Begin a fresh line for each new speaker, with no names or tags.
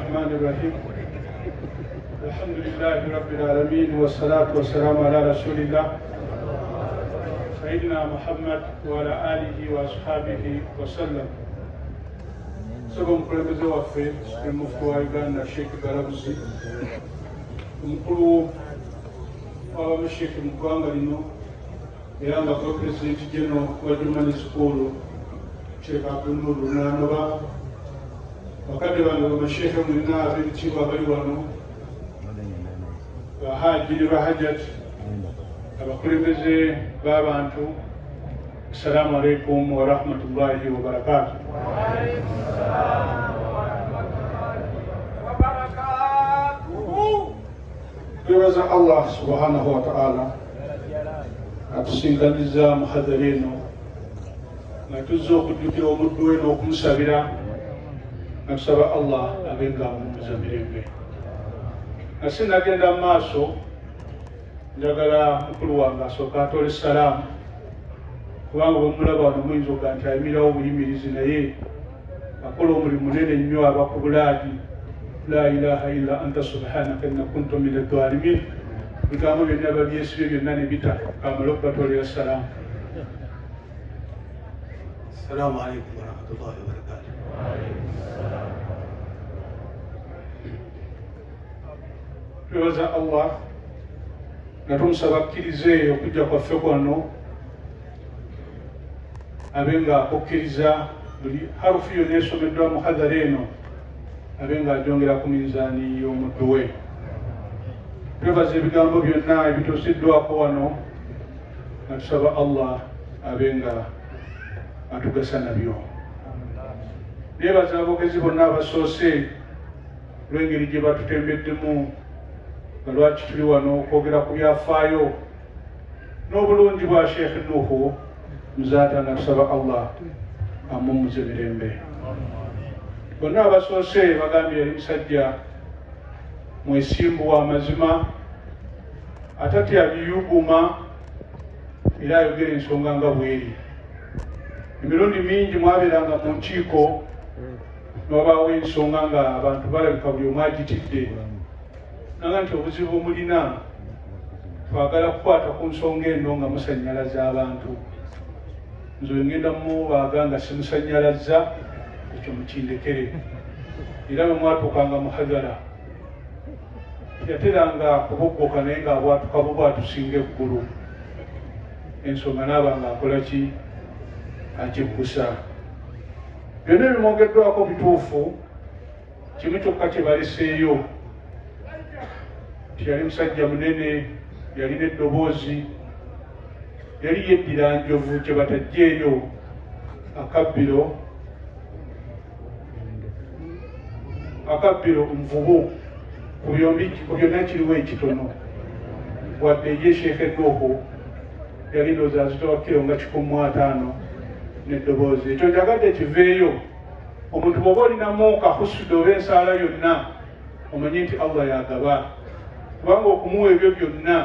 الرحمن الرحيم. الحمد لله رب العالمين والصلاة والسلام على رسول الله سيدنا محمد وعلى آله وأصحابه وسلم. Sebo omukulembeze waffe Mufti wa Uganda Sheikh Galabuzi, omukulu w'abamusheikh mu ggwanga lino era nga gwe Pulezidenti General wa Germany School Sheikh Abdulnur Lunanoba, bakadde bange bamasheikhe mwenna ab'ebitiibwa abali wano, bahaji ne bahajat, abakulembeze b'abantu, assalamu alaikum warahmatullahi wabarakatuh. Twebaza Allah subhanahu wa ta'ala atusinganiza muhadhara eno nga tuzze okujjukira omuddu we n'okumusabira, nga tusaba Allah abe nga amuwummuza mirembe. Nga sinnagenda mu maaso, njagala mukulu wange asooke atole salaamu, kubanga bwe mulaba wano muyinza okuga nti ayimirirawo obuyimirizi, naye akola omulimu munene nnyo aba ku bulaadi. La ilaha illa anta subhanaka inna kuntu mina dhalimin. Ebigambo byonna babyesibye byonna ne bita kamale okubatolera salaamu.
Assalamu alaikum warahmatullahi wabarakatuh.
Twebaza Allah nga tumusaba akkirize okujja kwaffe kwano, abe nga akukkiriza buli harufu yonna esomeddwa muhadhara eno, abe nga agyongera ku minzaani y'omuddu we. Twebaza ebigambo byonna ebituusiddwako wano nga tusaba Allah abe nga atugasa nabyo. Neebaza aboogezi bonna abasoose olw'engeri gye batutembeddemu nga lwaki tuli wano okwogera ku byafaayo n'obulungi bwa Sheikh Nuhu Muzaata, nga tusaba Allah amummuze mirembe. Bonna abasoose bagambye yali musajja mwesimbu wa mazima, atatya biyuguma, era ayogera ensonga nga bweri. Emirundi mingi mwabeeranga mu nkiiko n'wabaawo ensonga nga abantu balabika buli omu agitidde, nanga nti obuzibu mulina twagala kukwata ku nsonga eno nga musannyalaza abantu. Nze ngenda mubaaga nga simusannyalaza, ekyo mukindekere. Era bwe mwatuukanga muhadhara yateranga kuboggoka, naye ng'abwatuka bubwatusinga eggulu, ensonga naaba ng'akola ki, agiggusa. Byonna ebimwogeddwako bituufu, kimu kyokka kye baleseeyo nti yali musajja munene, yalina eddoboozi, yali yeddira njovu, kye bataggyeeyo akabbiro nvubu. Ku byonna kiriwo ekitono, wadde ye Sheikh Nuhu yali ndowooza azitowa kiro nga 150 n'eddoboozi. Ekyo njagadde kiveeyo. Omuntu bw'oba olinamu kahusuda oba ensaala yonna, omanye nti Allah yagaba, kubanga okumuwa ebyo byonna.